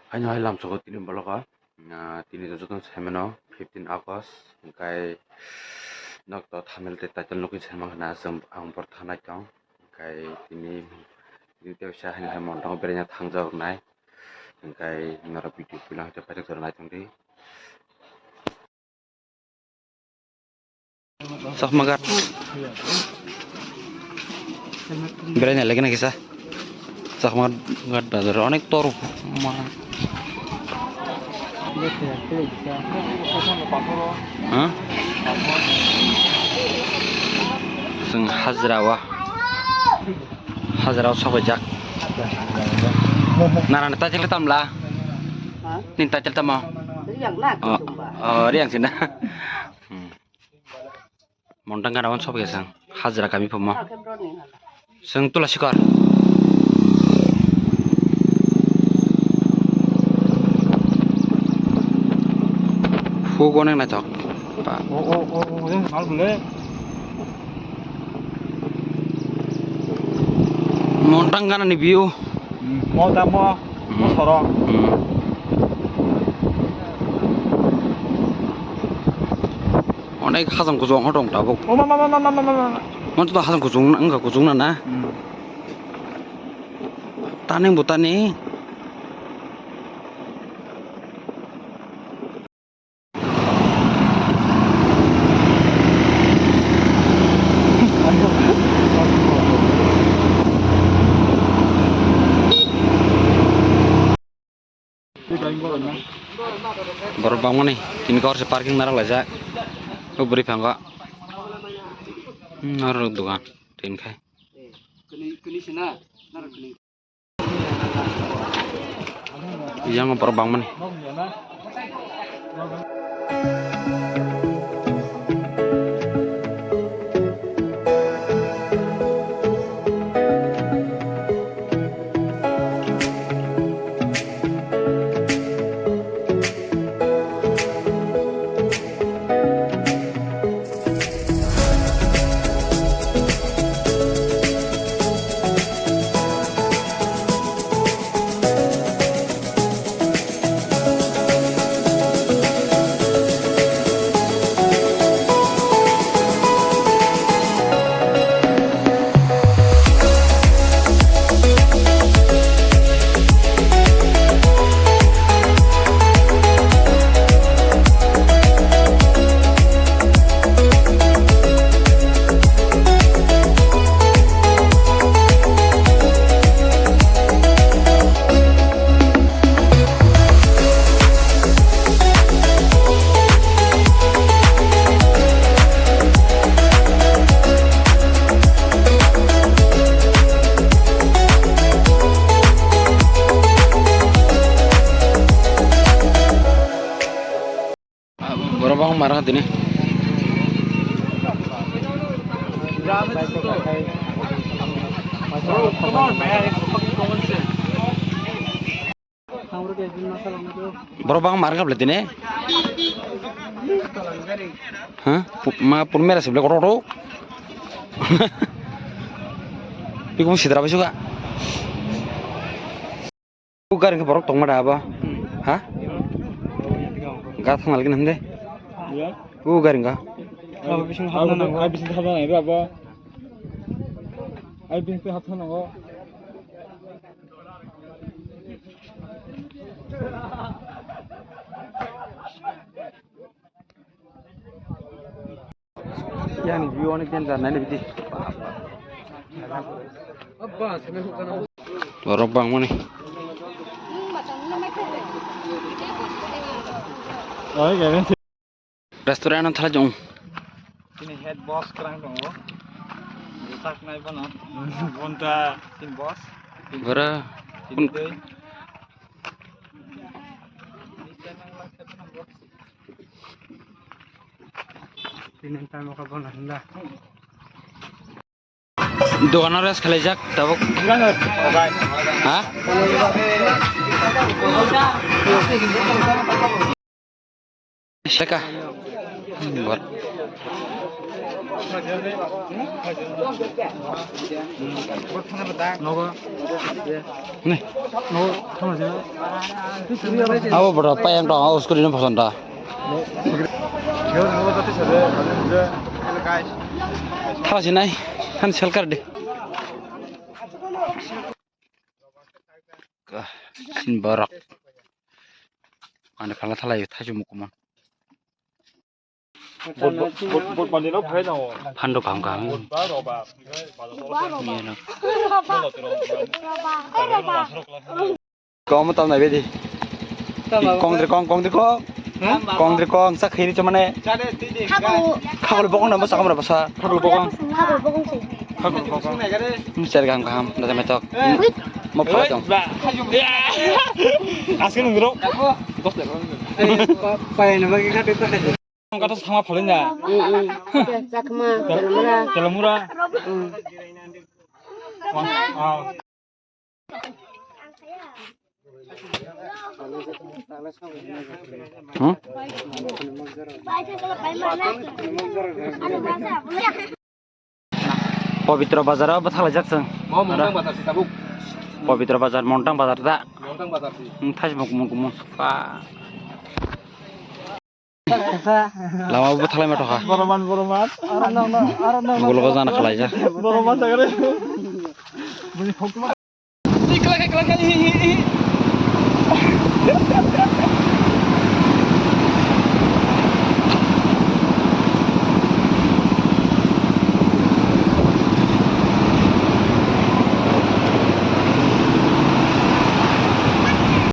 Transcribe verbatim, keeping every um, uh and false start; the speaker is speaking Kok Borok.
Haino hai lamsogo tini bologo, ah, tini joto saimano fifteen August, hingkai nok to thumbnail tei title nugwi saimang hwnna chwng ang bor thanai tong, hingkai tini, tini teisa haino hai montongo beraina thangjak rwnai, hingkai norok video puila hwnkhe paithak jora naitongdi. Chakma ghat. Berai nai lagi na kisa. Chakma ghat bazar onek tor. Ma. Ha? Chwng hajra wa. Hajra o sok jak. Narani title tamla. Ha? Nini title tamo? Riang na, oh, kutumba. Oh, Riang sina. Hmm. Montang gana wan sop ya sang. Hajra kami pamo. Oke, bro, nih, hala. Sang tula sikar. Hu goneng na chok. Pa. Oh, oh, oh, oh, eh, mal bule. Montang gana ni view. Hmm, mo tamo, mo hmm, soro. Hmm. Onek hajang kuchung ho tong tabuk. Oh, ma, ma, ma. Mo to hajang kuchung wngkha, kuchung na na. Hmm. Tani bo tani. Borok bangmani tini kor se parking narok laijak. O bwrwi phango. Hmm, narok dogan tin khai. Yang borok bangmani. Borok bangma rwkha tini. Borok bangma rwkha bwle tini. Ha? Pu-, ma pun mera se bwle kotor kotor. Bikung sidra bai suka. O gari hwnkhe borok tongma da abo? Hmm. Ha? Hmm. Ga thang nalgini hwnde? Ya. O gari hwnkha? Abo bising hapna nango. Ai bising hapna nango abo. Ai bising hapna nango. Yang view onek danger naina bidi. Borok bangmani. Restaurant thala jong. Chini head boss kwrang tongo. Sak nai bono. Bonta chini boss. Bora. Chini tei. Tini tamo ka bono hinda. Dogano rest khalaijak tabuk. Ha? Seka. Bor. Abo bro, payang tong, o scooty no phosan da. Thala sinai, han selkar di. Sin borok. Ani phala thala yu thachu mukuman. Phando kaham kaham. Kom tam na bedi. Kong dre kong, kong dre kong. Kong dre kong sa khiri chomane. Khagol bokong na basa kamra basa. Khagol bokong. Khagol bokong. Ni ser kaham kaham da metok. Mo phala tong. Aske nung dro. Pai na bagi khate ta. Kata sama phalin ya. Chakma, Telamura. Telamura. Ah. Hmm? Pabitra bazar o bwthalaijak chwng. Mo Mungtang bazar si tabuk. Pabitra bazar, Montang bazar da. Montang bazar si. Hmm, thai muk muk muk. Pa. Lama bwthalai ma thokha. Boroman, boroman. Aro nang, aro nang. Gulo jana khlaijak. Boroman sagare.